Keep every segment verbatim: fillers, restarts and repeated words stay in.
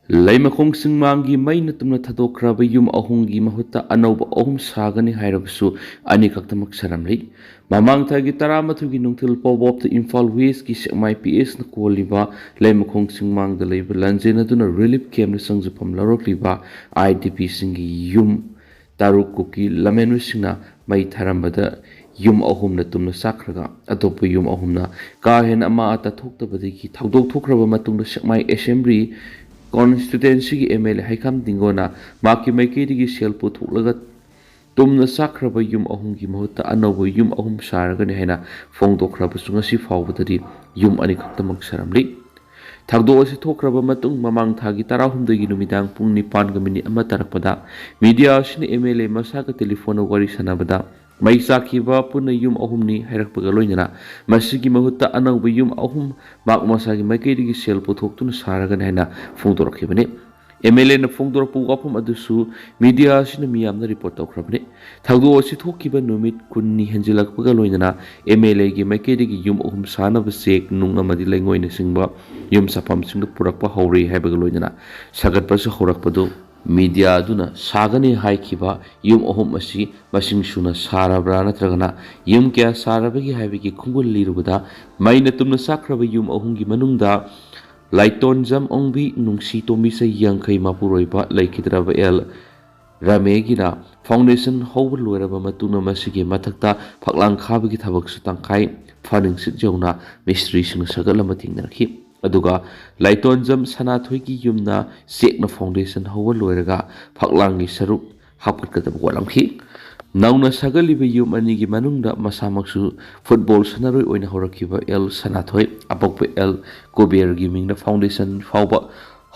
ꯂꯩꯃꯈꯣꯡ ꯆꯤꯡꯃꯥꯡꯒꯤ ꯃꯩꯅ ꯇꯨꯝꯅ ꯊꯥꯗꯣꯛꯈ꯭ꯔꯕ ꯌꯨꯝ ꯑꯍꯨꯝꯒꯤ ꯃꯍꯨꯠꯇ ꯑꯅꯧꯕ ꯑꯍꯨꯝ ꯁꯥꯒꯅꯤ ꯍꯥꯏꯔꯕꯁꯨ, ꯑꯅꯤꯈꯛꯇꯃꯛ ꯁꯥꯔꯝꯂꯤ꯫ ꯃꯃꯥꯡ ꯊꯥꯒꯤ ꯇꯔꯥꯃꯥꯊꯣꯏꯒꯤ ꯅꯨꯡꯊꯤꯜ ꯄꯥꯎꯕꯣꯞꯇ ꯏꯝꯐꯥꯜ ꯋꯦꯁꯀꯤ ꯁꯦꯛꯃꯥꯏ ꯄꯤ ꯑꯦꯁꯅ ꯀꯣꯜꯂꯤꯕ ꯂꯩꯃꯈꯣꯡ ꯆꯤꯡꯃꯥꯡꯗ ꯂꯩꯕ ꯂꯟꯖꯦꯟ ꯑꯗꯨꯅ ꯔꯤꯂꯤꯐ ꯀꯦꯝꯞꯇ ꯆꯪꯖꯐꯝ ꯂꯧꯔꯛꯂꯤꯕ ꯑꯥꯏ ꯗꯤ ꯄꯤꯁꯤꯡꯒꯤ ꯌꯨꯝ ꯇꯔꯨꯛ ꯀꯨꯀꯤ ꯂꯝꯍꯦꯟꯕꯁꯤꯡꯅ ꯃꯩ ꯊꯥꯔꯝꯕꯗ ꯌꯨꯝ ꯑꯍꯨꯝꯅ ꯇꯨꯝꯅ ꯆꯥꯛꯈ꯭ꯔꯒ, ꯑꯇꯣꯞꯄ ꯌꯨꯝ ꯑꯍꯨꯝꯅ ꯀꯥ ꯍꯦꯟꯅ ꯑꯃꯥ ꯑꯇꯥ ꯊꯣꯛꯇꯕꯗꯒꯤ ꯊꯧꯗꯣꯛ ꯊꯣꯛꯈ꯭ꯔꯕ ꯃꯇꯨꯡꯗ, ꯁꯦꯛꯃꯥꯏ ꯑꯦꯁꯦꯝꯕ꯭ꯂꯤ ꯀꯣꯟꯁꯇꯤꯇ꯭ꯋꯦꯟꯁꯤꯒꯤ ꯑꯦꯝ ꯑꯦꯜ ꯑꯦ ꯍꯩꯈꯥꯝ ꯗꯤꯡꯒꯣꯅ ꯃꯍꯥꯛꯀꯤ ꯃꯥꯏꯀꯩꯗꯒꯤ ꯁꯦꯜ ꯄꯨꯊꯣꯛꯂꯒ ꯇꯨꯝꯅ ꯆꯥꯛꯈ꯭ꯔꯕ ꯌꯨꯝ ꯑꯍꯨꯝꯒꯤ ꯃꯍꯨꯠꯇ ꯑꯅꯧꯕ ꯌꯨꯝ ꯑꯍꯨꯝ ꯁꯥꯔꯒꯅꯤ ꯍꯥꯏꯅ ꯐꯣꯡꯗꯣꯛꯈ꯭ꯔꯕꯁꯨ, ꯉꯁꯤ ꯐꯥꯎꯕꯗꯗꯤ ꯌꯨꯝ ꯑꯅꯤꯈꯛꯇꯃꯛ ꯁꯥꯔꯝꯂꯤ꯫ ꯊꯧꯗꯣꯛ ꯑꯁꯤ ꯊꯣꯛꯈ꯭ꯔꯕ ꯃꯇꯨꯡ, ꯃꯃꯥꯡ ꯊꯥꯒꯤ ꯇꯔꯥꯍꯨꯝꯗꯣꯏꯒꯤ ꯅꯨꯃꯤꯗꯥꯡ ꯄꯨꯡ ꯅꯤꯄꯥꯟꯒ ꯃꯤꯅꯤꯠ ꯑꯃ ꯇꯥꯔꯛꯄꯗ ꯃꯤꯗꯤꯌꯥ ꯑꯁꯤꯅ ꯑꯦꯝ ꯑꯦꯜ ꯑꯦ ꯃꯁꯥꯒ ꯇꯦꯂꯤꯐꯣꯟꯗ ꯋꯥꯔꯤ ꯁꯥꯟꯅꯕꯗ, ꯃꯩ ꯆꯥꯛꯈꯤꯕ ꯄꯨꯟꯅ ꯌꯨꯝ ꯑꯍꯨꯝꯅꯤ ꯍꯥꯏꯔꯛꯄꯒ ꯂꯣꯏꯅꯅ, ꯃꯁꯤꯒꯤ ꯃꯍꯨꯠꯇ ꯑꯅꯧꯕ ꯌꯨꯝ ꯑꯍꯨꯝ ꯃꯍꯥꯛ ꯃꯁꯥꯒꯤ ꯃꯥꯏꯀꯩꯗꯒꯤ ꯁꯦꯜ ꯄꯨꯊꯣꯛꯇꯨꯅ ꯁꯥꯔꯒꯅꯤ ꯍꯥꯏꯅ ꯐꯣꯡꯗꯣꯔꯛꯈꯤꯕꯅꯤ꯫ ꯑꯦꯝ ꯑꯦꯜ ꯑꯦꯅ ꯐꯣꯡꯗꯣꯔꯛꯄ ꯋꯥꯐꯝ ꯑꯗꯨꯁꯨ ꯃꯤꯗꯤꯌꯥ ꯑꯁꯤꯅ ꯃꯤꯌꯥꯝꯅ ꯔꯤꯄꯣꯔꯠ ꯇꯧꯈ꯭ꯔꯕꯅꯤ꯫ ꯊꯧꯗꯣꯛ ꯑꯁꯤ ꯊꯣꯛꯈꯤꯕ ꯅꯨꯃꯤꯠ ꯀꯨꯟꯅꯤ ꯍꯦꯟꯖꯤꯜꯂꯛꯄꯒ ꯂꯣꯏꯅꯅ ꯑꯦꯝ ꯑꯦꯜ ꯑꯦꯒꯤ ꯃꯥꯏꯀꯩꯗꯒꯤ ꯌꯨꯝ ꯑꯍꯨꯝ ꯁꯥꯅꯕ ꯆꯦꯛ, ꯅꯨꯡ ꯑꯃꯗꯤ ꯂꯩꯉꯣꯏꯅꯆꯤꯡꯕ ꯌꯨꯝ ꯁꯥꯐꯝꯁꯤꯡꯗ ꯄꯨꯔꯛꯄ ꯍꯧꯔꯦ ꯍꯥꯏꯕꯒ ꯂꯣꯏꯅꯅ ꯁꯥꯒꯠꯄꯁꯨ ꯍꯧꯔꯛꯄꯗꯨ, ꯃꯤꯗꯤꯌꯥ ꯑꯗꯨꯅ ꯁꯥꯒꯅꯤ ꯍꯥꯏꯈꯤꯕ ꯌꯨꯝ ꯑꯍꯨꯝ ꯑꯁꯤ ꯃꯁꯤꯡ ꯁꯨꯅ ꯁꯥꯔꯕ꯭ꯔꯥ ꯅꯠꯇ꯭ꯔꯒꯅ ꯌꯨꯝ ꯀꯌꯥ ꯁꯥꯔꯕꯒꯦ ꯍꯥꯏꯕꯒꯤ ꯈꯣꯡꯒꯨꯜ ꯂꯤꯔꯨꯕꯗ, ꯃꯩꯅ ꯇꯨꯝꯅ ꯆꯥꯛꯈ꯭ꯔꯕ ꯌꯨꯝ ꯑꯍꯨꯝꯒꯤ ꯃꯅꯨꯡꯗ ꯂꯥꯏꯇꯣꯟꯖꯝ ꯑꯣꯡꯕꯤ, ꯅꯨꯡꯁꯤ ꯇꯣꯝꯕꯤ, ꯆꯍꯤ ꯌꯥꯡꯈꯩ ꯃꯄꯨꯔꯣꯏꯕ ꯂꯩꯈꯤꯗ꯭ꯔꯕ ꯑꯦꯜ ꯔꯥꯃꯦꯒꯤꯅ ꯐꯥꯎꯟꯗꯦꯁꯟ ꯍꯧꯕ ꯂꯣꯏꯔꯕ ꯃꯇꯨꯡꯗ ꯃꯁꯤꯒꯤ ꯃꯊꯛꯇ ꯐꯛꯂꯥꯡ ꯈꯥꯕꯒꯤ ꯊꯕꯛꯁꯨ ꯇꯪꯈꯥꯏ ꯐꯥꯅꯤꯡꯁꯤꯠ ꯌꯧꯅ ꯃꯤꯁꯇ꯭ꯔꯤꯁꯤꯡꯅ ꯁꯥꯒꯠꯂꯝꯕ ꯊꯦꯡꯅꯔꯛꯈꯤ꯫ ꯑꯗꯨꯒ ꯂꯥꯏꯇꯣꯟꯖꯝ ꯁꯅꯥꯊꯣꯏꯒꯤ ꯌꯨꯝꯅ ꯆꯦꯛꯅ ꯐꯥꯎꯟꯗꯦꯁꯟ ꯍꯧꯕ ꯂꯣꯏꯔꯒ ꯐꯛꯂꯥꯡꯒꯤ ꯁꯔꯨꯛ ꯍꯥꯞꯀꯠꯀꯗꯕ ꯋꯥꯠꯂꯝꯈꯤ꯫ ꯅꯧꯅ ꯁꯥꯒꯠꯂꯤꯕ ꯌꯨꯝ ꯑꯅꯤꯒꯤ ꯃꯅꯨꯡꯗ ꯃꯁꯥꯃꯛꯁꯨ ꯐꯨꯠꯕꯣꯜ ꯁꯥꯟꯅꯔꯣꯏ ꯑꯣꯏꯅ ꯍꯧꯔꯛꯈꯤꯕ ꯑꯦꯜ ꯁꯅꯥꯊꯣꯏ, ꯑꯄꯣꯛꯄ ꯑꯦꯜ ꯀꯨꯕꯦꯔꯒꯤ ꯃꯤꯡꯗ ꯐꯥꯎꯟꯗꯦꯁꯟ ꯐꯥꯎꯕ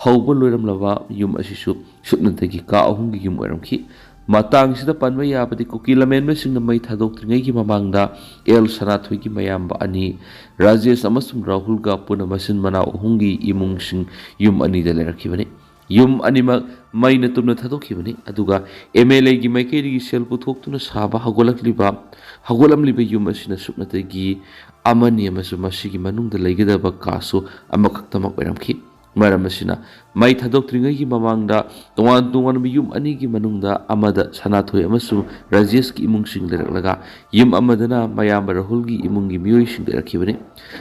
ꯍꯧꯕ ꯂꯣꯏꯔꯝꯂꯕ ꯌꯨꯝ ꯑꯁꯤꯁꯨ ꯁꯨꯞꯅꯇꯒꯤ ꯀꯥ ꯑꯍꯨꯝꯒꯤ ꯌꯨꯝ ꯑꯣꯏꯔꯝꯈꯤ꯫ ꯃꯇꯥꯡꯁꯤꯗ ꯄꯟꯕ ꯌꯥꯕꯗꯤ, ꯀꯨꯀꯤ ꯂꯝꯍꯦꯟꯕꯁꯤꯡꯅ ꯃꯩ ꯊꯥꯗꯣꯛꯇ꯭ꯔꯤꯉꯩꯒꯤ ꯃꯃꯥꯡꯗ ꯑꯦꯜ ꯁꯅꯥꯊꯣꯏꯒꯤ ꯃꯌꯥꯝꯕ ꯑꯅꯤ, ꯔꯥꯖꯦꯁ ꯑꯃꯁꯨꯡ ꯔꯥꯍꯨꯜꯒ ꯄꯨꯟꯅ ꯃꯆꯤꯟ ꯃꯅꯥꯎ ꯑꯍꯨꯝꯒꯤ ꯏꯃꯨꯡꯁꯤꯡ ꯌꯨꯝ ꯑꯅꯤꯗ ꯂꯩꯔꯛꯈꯤꯕꯅꯤ꯫ ꯌꯨꯝ ꯑꯅꯤꯃꯛ ꯃꯩꯅ ꯇꯨꯝꯅ ꯊꯥꯗꯣꯛꯈꯤꯕꯅꯤ꯫ ꯑꯗꯨꯒ ꯑꯦꯝ ꯑꯦꯜ ꯑꯦꯒꯤ ꯃꯥꯏꯀꯩꯗꯒꯤ ꯁꯦꯜ ꯄꯨꯊꯣꯛꯇꯨꯅ ꯁꯥꯕ ꯍꯧꯒꯠꯂꯛꯂꯤꯕ, ꯍꯧꯒꯠꯂꯝꯂꯤꯕ ꯌꯨꯝ ꯑꯁꯤꯅ ꯁꯨꯞꯅꯇꯒꯤ ꯑꯃꯅꯤ ꯑꯃꯁꯨꯡ ꯃꯁꯤꯒꯤ ꯃꯅꯨꯡꯗ ꯂꯩꯒꯗꯕ ꯀꯥꯁꯨ ꯑꯃꯈꯛꯇꯃꯛ ꯑꯣꯏꯔꯝꯈꯤ꯫ ꯃꯔꯝ ꯑꯁꯤꯅ, ꯃꯩ ꯊꯥꯗꯣꯛꯇ꯭ꯔꯤꯉꯩꯒꯤ ꯃꯃꯥꯡꯗ ꯇꯣꯉꯥꯟ ꯇꯣꯉꯥꯟꯕ ꯌꯨꯝ ꯑꯅꯤꯒꯤ ꯃꯅꯨꯡꯗ ꯑꯃꯗ ꯁꯅꯥꯊꯣꯏ ꯑꯃꯁꯨꯡ ꯔꯥꯖꯦꯁꯀꯤ ꯏꯃꯨꯡꯁꯤꯡ ꯂꯩꯔꯛꯂꯒ, ꯌꯨꯝ ꯑꯃꯗꯅ ꯃꯌꯥꯝꯕ ꯔꯥꯍꯨꯜꯒꯤ ꯏꯃꯨꯡꯒꯤ ꯃꯤꯑꯣꯏꯁꯤꯡ ꯂꯩꯔꯛꯈꯤꯕꯅꯤ꯫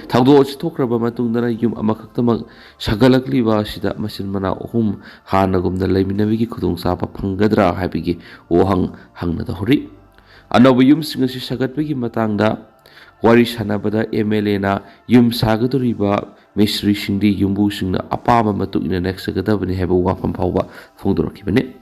ꯊꯧꯗꯣꯛ ꯑꯁꯤ ꯊꯣꯛꯈ꯭ꯔꯕ ꯃꯇꯨꯡꯗꯅ ꯌꯨꯝ ꯑꯃꯈꯛꯇꯃꯛ ꯁꯥꯒꯠꯂꯛꯂꯤꯕ ꯑꯁꯤꯗ ꯃꯆꯤꯟ ꯃꯅꯥꯎ ꯑꯍꯨꯝ ꯍꯥꯟꯅꯒꯨꯝꯅ ꯂꯩꯃꯤꯟꯅꯕꯒꯤ ꯈꯨꯗꯣꯡꯆꯥꯕ ꯐꯪꯒꯗ꯭ꯔꯥ ꯍꯥꯏꯕꯒꯤ ꯋꯥꯍꯪ ꯍꯪꯅꯗ ꯍꯧꯔꯤ꯫ ꯑꯅꯧꯕ ꯌꯨꯝꯁꯤꯡ ꯑꯁꯤ ꯁꯥꯒꯠꯄꯒꯤ ꯃꯇꯥꯡꯗ ꯋꯥꯔꯤ ꯁꯥꯟꯅꯕꯗ ꯑꯦꯝ ꯑꯦꯜ ꯑꯦꯅ ꯌꯨꯝ ꯁꯥꯒꯗꯧꯔꯤꯕ ꯃꯤꯁꯇ꯭ꯔꯤꯁꯤꯡꯗꯤ ꯌꯨꯝꯕꯨꯁꯤꯡꯅ ꯑꯄꯥꯝꯕ ꯃꯇꯨꯡ ꯏꯟꯅ ꯅꯦꯛꯆꯒꯗꯕꯅꯤ ꯍꯥꯏꯕ ꯋꯥꯐꯝ ꯐꯥꯎꯕ ꯐꯣꯡꯗꯣꯔꯛꯈꯤꯕꯅꯤ꯫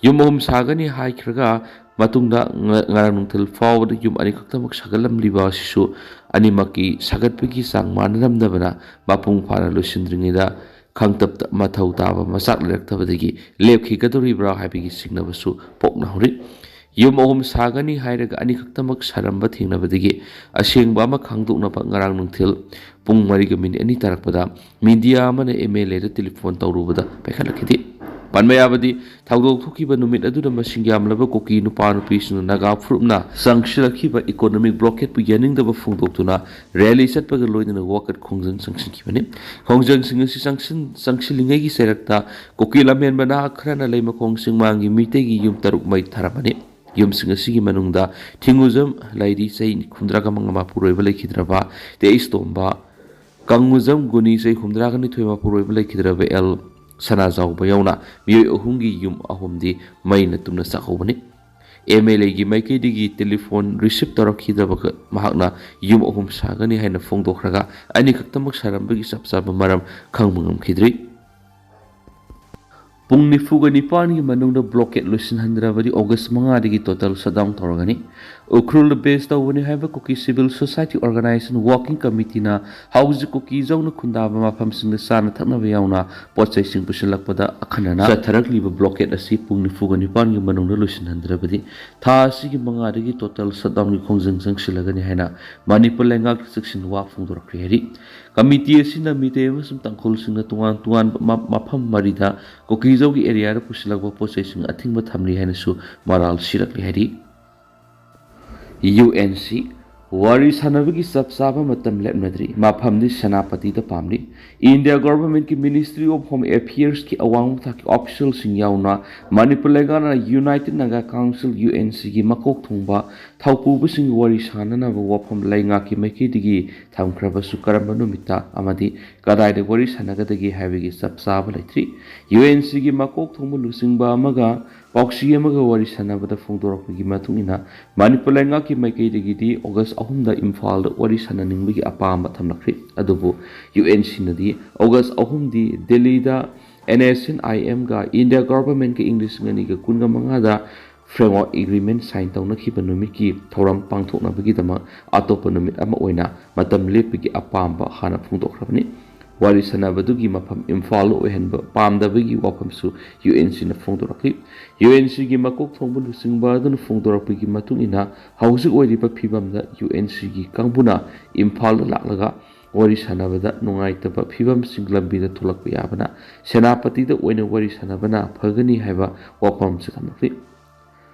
ꯌꯨꯝ ꯑꯍꯨꯝ ꯁꯥꯒꯅꯤ ꯍꯥꯏꯈ꯭ꯔꯒ ꯃꯇꯨꯡꯗ ꯉ-, ꯉꯔꯥꯡ ꯅꯨꯡꯊꯤꯜ ꯐꯥꯎꯕꯗ ꯌꯨꯝ ꯑꯅꯤꯈꯛꯇꯃꯛ ꯁꯥꯒꯠꯂꯝꯂꯤꯕ ꯑꯁꯤꯁꯨ ꯑꯅꯤꯃꯛꯀꯤ ꯁꯥꯒꯠꯄꯒꯤ ꯆꯥꯡ ꯃꯥꯟꯅꯔꯝꯗꯕꯅ ꯃꯄꯨꯡ ꯐꯥꯅ ꯂꯣꯏꯁꯤꯟꯗ꯭ꯔꯤꯉꯩꯗ ꯈꯪꯇꯞꯇ ꯃꯊꯧ ꯇꯥꯕ ꯃꯆꯥꯛ ꯂꯩꯔꯛꯇꯕꯗꯒꯤ ꯂꯦꯞꯈꯤꯒꯗꯧꯔꯤꯕ꯭ꯔꯥ ꯍꯥꯏꯕꯒꯤ ꯆꯤꯡꯅꯕꯁꯨ ꯄꯣꯛꯅꯍꯧꯔꯤ꯫ ꯌꯨꯝ ꯑꯍꯨꯝ ꯁꯥꯒꯅꯤ ꯍꯥꯏꯔꯒ ꯑꯅꯤꯈꯛꯇꯃꯛ ꯁꯥꯔꯝꯕ ꯊꯦꯡꯅꯕꯗꯒꯤ ꯑꯁꯦꯡꯕ ꯑꯃ ꯈꯪꯗꯣꯛꯅꯕ ꯉꯔꯥꯡ ꯅꯨꯡꯊꯤꯜ ꯄꯨꯡ ꯃꯔꯤꯒ ꯃꯤꯅꯤꯠ ꯑꯅꯤ ꯇꯥꯔꯛꯄꯗ ꯃꯤꯗꯤꯌꯥ ꯑꯃꯅ ꯑꯦꯝ ꯑꯦꯜ ꯑꯦꯗ ꯇꯦꯂꯤꯐꯣꯟ ꯇꯧꯔꯨꯕꯗ ꯄꯥꯏꯈꯠꯂꯛꯈꯤꯗꯦ꯫ ꯄꯟꯕ ꯌꯥꯕꯗꯤ, ꯊꯧꯗꯣꯛ ꯊꯣꯛꯈꯤꯕ ꯅꯨꯃꯤꯠ ꯑꯗꯨꯗ ꯃꯁꯤꯡ ꯌꯥꯝꯂꯕ ꯀꯨꯀꯤ ꯅꯨꯄꯥ ꯅꯨꯄꯤꯁꯤꯡꯅ ꯅꯥꯒꯥ ꯐꯨꯔꯨꯞꯅ ꯆꯪꯁꯤꯜꯂꯛꯈꯤꯕ ꯏꯀꯣꯅꯣꯃꯤꯛ ꯕ꯭ꯂꯣꯀꯦꯠꯄꯨ ꯌꯥꯅꯤꯡꯗꯕ ꯐꯣꯡꯗꯣꯛꯇꯨꯅ ꯔꯦꯂꯤ ꯆꯠꯄꯒ ꯂꯣꯏꯅꯅ ꯋꯥꯀꯠ ꯈꯣꯡꯖꯪ ꯆꯪꯁꯤꯟꯈꯤꯕꯅꯤ꯫ ꯈꯣꯡꯖꯪꯁꯤꯡ ꯑꯁꯤ ꯆꯪꯁꯤꯟ-, ꯆꯪꯁꯤꯜꯂꯤꯉꯩꯒꯤ ꯆꯩꯔꯛꯇ ꯀꯨꯀꯤ ꯂꯝꯍꯦꯟꯕ ꯅꯍꯥ ꯈꯔꯅ ꯂꯩꯃꯈꯣꯡ ꯆꯤꯡꯃꯥꯡꯒꯤ ꯃꯤꯇꯩꯒꯤ ꯌꯨꯝ ꯇꯔꯨꯛ ꯃꯩ ꯊꯥꯔꯝꯕꯅꯤ꯫ ꯌꯨꯝꯁꯤꯡ ꯑꯁꯤꯒꯤ ꯃꯅꯨꯡꯗ ꯊꯤꯡꯉꯨꯖꯝ ꯂꯩꯔꯤ, ꯆꯍꯤ ꯍꯨꯝꯗ꯭ꯔꯥꯒ ꯃꯉꯥ ꯃꯄꯨꯔꯣꯏꯕ ꯂꯩꯈꯤꯗ꯭ꯔꯕ ꯇꯦꯏꯁ ꯇꯣꯝꯕ, ꯀꯪꯉꯨꯖꯝ ꯒꯨꯅꯤ, ꯆꯍꯤ ꯍꯨꯝꯗ꯭ꯔꯥꯒ ꯅꯤꯊꯣꯏ ꯃꯄꯨꯔꯣꯏꯕ ꯂꯩꯈꯤꯗ꯭ꯔꯕ ꯑꯦꯜ ꯁꯅꯥꯖꯥꯎꯕ ꯌꯥꯎꯅ ꯃꯤꯑꯣꯏ ꯑꯍꯨꯝꯒꯤ ꯌꯨꯝ ꯑꯍꯨꯝꯗꯤ ꯃꯩꯅ ꯇꯨꯝꯅ ꯆꯥꯛꯍꯧꯕꯅꯤ꯫ ꯑꯦꯝ ꯑꯦꯜ ꯑꯦꯒꯤ ꯃꯥꯏꯀꯩꯗꯒꯤ ꯇꯦꯂꯤꯐꯣꯟ ꯔꯤꯁꯤꯞ ꯇꯧꯔꯛꯈꯤꯗꯕ ꯃꯍꯥꯛꯅ ꯌꯨꯝ ꯑꯍꯨꯝ ꯁꯥꯒꯅꯤ ꯍꯥꯏꯅ ꯐꯣꯡꯗꯣꯛꯈ꯭ꯔꯒ ꯑꯅꯤꯈꯛꯇꯃꯛ ꯁꯥꯔꯝꯕꯒꯤ ꯆꯞ ꯆꯥꯕ ꯃꯔꯝ ꯈꯪꯕ ꯉꯝꯈꯤꯗ꯭ꯔꯤ꯫ ꯄꯨꯡ ꯅꯤꯐꯨꯒ ꯅꯤꯄꯥꯟꯒꯤ ꯃꯅꯨꯡꯗ ꯕ꯭ꯂꯣꯀꯦꯠ ꯂꯣꯏꯁꯤꯟꯍꯟꯗ꯭ꯔꯕꯗꯤ ꯑꯣꯒꯁ ꯃꯉꯥꯗꯒꯤ ꯇꯣꯇꯦꯜ ꯁꯠꯗꯥꯎꯟ ꯇꯧꯔꯒꯅꯤ꯫ ꯎꯈ꯭ꯔꯨꯜꯗ ꯕꯦꯁ ꯇꯧꯕꯅꯤ ꯍꯥꯏꯕ ꯀꯨꯀꯤ ꯁꯤꯚꯤꯜ ꯁꯣꯁꯥꯏꯇꯤ ꯑꯣꯔꯒꯅꯥꯏꯖꯦꯁꯟ ꯋꯥꯔꯀꯤꯡ ꯀꯃꯤꯇꯤꯅ ꯍꯧꯖꯤꯛ ꯀꯨꯀꯤ ꯖꯧꯅ ꯈꯨꯟꯗꯥꯕ ꯃꯐꯝꯁꯤꯡꯗ ꯆꯥꯅ ꯊꯛꯅꯕ ꯌꯥꯎꯅ ꯄꯣꯠ ꯆꯩꯁꯤꯡ ꯄꯨꯁꯤꯜꯂꯛꯄꯗ ꯑꯈꯟꯅꯅ ꯆꯠꯊꯔꯛꯂꯤꯕ ꯕ꯭ꯂꯣꯀꯦꯠ ꯑꯁꯤ ꯄꯨꯡ ꯅꯤꯐꯨꯒ ꯅꯤꯄꯥꯟꯒꯤ ꯃꯅꯨꯡꯗ ꯂꯣꯏꯁꯤꯟꯍꯟꯗ꯭ꯔꯕꯗꯤ ꯊꯥ ꯑꯁꯤꯒꯤ ꯃꯉꯥꯗꯒꯤ ꯇꯣꯇꯦꯜ ꯁꯠꯗꯥꯎꯟꯒꯤ ꯈꯣꯡꯖꯪ ꯆꯪꯁꯤꯜꯂꯒꯅꯤ ꯍꯥꯏꯅ ꯃꯅꯤꯄꯨꯔ ꯂꯩꯉꯥꯛꯇ ꯆꯦꯛꯁꯤꯟ ꯋꯥ ꯐꯣꯡꯗꯣꯔꯛꯈ꯭ꯔꯦ ꯍꯥꯏꯔꯤ꯫ ꯀꯃꯤꯇꯤ ꯑꯁꯤꯅ ꯃꯤꯇꯩ ꯑꯃꯁꯨꯡ ꯇꯥꯡꯈꯨꯜꯁꯤꯡꯅ ꯇꯣꯉꯥꯟ ꯇꯣꯉꯥꯟꯕ ꯃ-, ꯃꯐꯝ ꯃꯔꯤꯗ ꯀꯨꯀꯤꯖꯧꯒꯤ ꯑꯦꯔꯤꯌꯥꯗ ꯄꯨꯁꯤꯜꯂꯛꯄ ꯄꯣꯠ ꯆꯩꯁꯤꯡ ꯑꯊꯤꯡꯕ ꯊꯝꯂꯤ ꯍꯥꯏꯅꯁꯨ ꯃꯔꯥꯜ ꯁꯤꯔꯛꯂꯤ ꯍꯥꯏꯔꯤ꯫ ꯌꯨ ꯑꯦꯟ ꯁꯤ, ꯋꯥꯔꯤ ꯁꯥꯟꯅꯕꯒꯤ ꯆꯞ ꯆꯥꯕ ꯃꯇꯝ ꯂꯦꯞꯅꯗ꯭ꯔꯤ꯫ ꯃꯐꯝꯗꯤ ꯁꯦꯅꯥꯄꯇꯤꯗ ꯄꯥꯝꯂꯤ꯫ ꯏꯟꯗꯤꯌꯥ ꯒꯣꯚꯔꯟꯃꯦꯟꯠꯀꯤ ꯃꯤꯅꯤꯁꯇ꯭ꯔꯤ ꯑꯣꯐ ꯍꯣꯝ ꯑꯦꯐꯤꯌꯔꯁꯀꯤ ꯑꯋꯥꯡꯕ ꯊꯥꯛꯀꯤ ꯑꯣꯐꯤꯁꯤꯌꯦꯜꯁꯤꯡ ꯌꯥꯎꯅ ꯃꯅꯤꯄꯨꯔ ꯂꯩꯉꯥꯛꯅ united Naga council, U N ꯁꯤꯒꯤ ꯃꯀꯣꯛ ꯊꯣꯡꯕ ꯊꯧꯄꯨꯕꯁꯤꯡꯒ ꯋꯥꯔꯤ ꯁꯥꯟꯅꯅꯕ ꯋꯥꯐꯝ ꯂꯩꯉꯥꯛꯀꯤ ꯃꯥꯏꯀꯩꯗꯒꯤ ꯊꯝꯈ꯭ꯔꯕꯁꯨ ꯀꯔꯝꯕ ꯅꯨꯃꯤꯠꯇ ꯑꯃꯗꯤ ꯀꯗꯥꯏꯗ ꯋꯥꯔꯤ ꯁꯥꯟꯅꯒꯗꯒꯦ ꯍꯥꯏꯕꯒꯤ ꯆꯞ ꯆꯥꯕ ꯂꯩꯇ꯭ꯔꯤ꯫ ꯌꯨ ꯑꯦꯟ ꯁꯤꯒꯤ ꯃꯀꯣꯛ ꯊꯣꯡꯕ ꯂꯨꯆꯤꯡꯕ ꯑꯃꯒ ꯄꯥꯎꯁꯤ ꯑꯃꯒ ꯋꯥꯔꯤ ꯁꯥꯟꯅꯕꯗ ꯐꯣꯡꯗꯣꯔꯛꯄꯒꯤ ꯃꯇꯨꯡ ꯏꯟꯅ ꯃꯅꯤꯄꯨꯔ ꯂꯩꯉꯥꯛꯀꯤ ꯃꯥꯏꯀꯩꯗꯒꯤꯗꯤ ꯑꯣꯒꯁ ꯑꯍꯨꯝꯗ ꯏꯝꯐꯥꯜꯗ ꯋꯥꯔꯤ ꯁꯥꯟꯅꯅꯤꯡꯕꯒꯤ ꯑꯄꯥꯝꯕ ꯊꯝꯂꯛꯈ꯭ꯔꯤ꯫ ꯑꯗꯨꯕꯨ ꯌꯨ ꯑꯦꯟ ꯁꯤꯅꯗꯤ ꯑꯣꯒꯁ ꯑꯍꯨꯝꯗꯤ ꯗꯦꯜꯂꯤꯗ ꯑꯦꯟ ꯑꯦꯁ ꯑꯦꯟ ꯑꯥꯏ ꯑꯦꯝꯒ ꯏꯟꯗꯤꯌꯥ ꯒꯣꯚꯔꯟꯃꯦꯟꯠꯀ ꯏꯪ ꯂꯤꯁꯤꯡ ꯑꯅꯤꯒ ꯀꯨꯟꯒ ꯃꯉꯥꯗ ꯐ꯭ꯔꯦꯝꯋꯥꯔꯛ ꯑꯦꯒ꯭ꯔꯤꯃꯦꯟꯠ ꯁꯥꯏꯟ ꯇꯧꯅꯈꯤꯕ ꯅꯨꯃꯤꯠꯀꯤ ꯊꯧꯔꯝ ꯄꯥꯡꯊꯣꯛꯅꯕꯒꯤꯗꯃꯛ ꯑꯇꯣꯞꯄ ꯅꯨꯃꯤꯠ ꯑꯃ ꯑꯣꯏꯅ ꯃꯇꯝ ꯂꯦꯞꯄꯒꯤ ꯑꯄꯥꯝꯕ ꯍꯥꯟꯅ ꯐꯣꯡꯗꯣꯛꯈ꯭ꯔꯕꯅꯤ꯫ ꯋꯥꯔꯤ ꯁꯥꯟꯅꯕꯗꯨꯒꯤ ꯃꯐꯝ ꯏꯝꯐꯥꯜꯗ ꯑꯣꯏꯍꯟꯕ ꯄꯥꯝꯗꯕꯒꯤ ꯋꯥꯐꯝꯁꯨ ꯌꯨ ꯑꯦꯟ ꯁꯤꯅ ꯐꯣꯡꯗꯣꯔꯛꯈꯤ꯫ ꯌꯨ ꯑꯦꯟ ꯁꯤꯒꯤ ꯃꯀꯣꯛ ꯊꯣꯡꯕ ꯂꯨꯆꯤꯡꯕ ꯑꯗꯨꯅ ꯐꯣꯡꯗꯣꯔꯛꯄꯒꯤ ꯃꯇꯨꯡ ꯏꯟꯅ ꯍꯧꯖꯤꯛ ꯑꯣꯏꯔꯤꯕ ꯐꯤꯕꯝꯗ ꯌꯨ ꯑꯦꯟ ꯁꯤꯒꯤ ꯀꯥꯡꯕꯨꯅ ꯏꯝꯐꯥꯜꯗ ꯂꯥꯛꯂꯒ ꯋꯥꯔꯤ ꯁꯥꯟꯅꯕꯗ ꯅꯨꯡꯉꯥꯏꯇꯕ ꯐꯤꯕꯝꯁꯤꯡ ꯂꯝꯕꯤꯗ ꯊꯣꯛꯂꯛꯄ ꯌꯥꯕꯅ ꯁꯦꯅꯥꯄꯇꯤꯗ ꯑꯣꯏꯅ ꯋꯥꯔꯤ ꯁꯥꯟꯅꯕꯅ ꯐꯒꯅꯤ ꯍꯥꯏꯕ ꯋꯥꯐꯝꯁꯨ ꯊꯝꯂꯛꯂꯤ꯫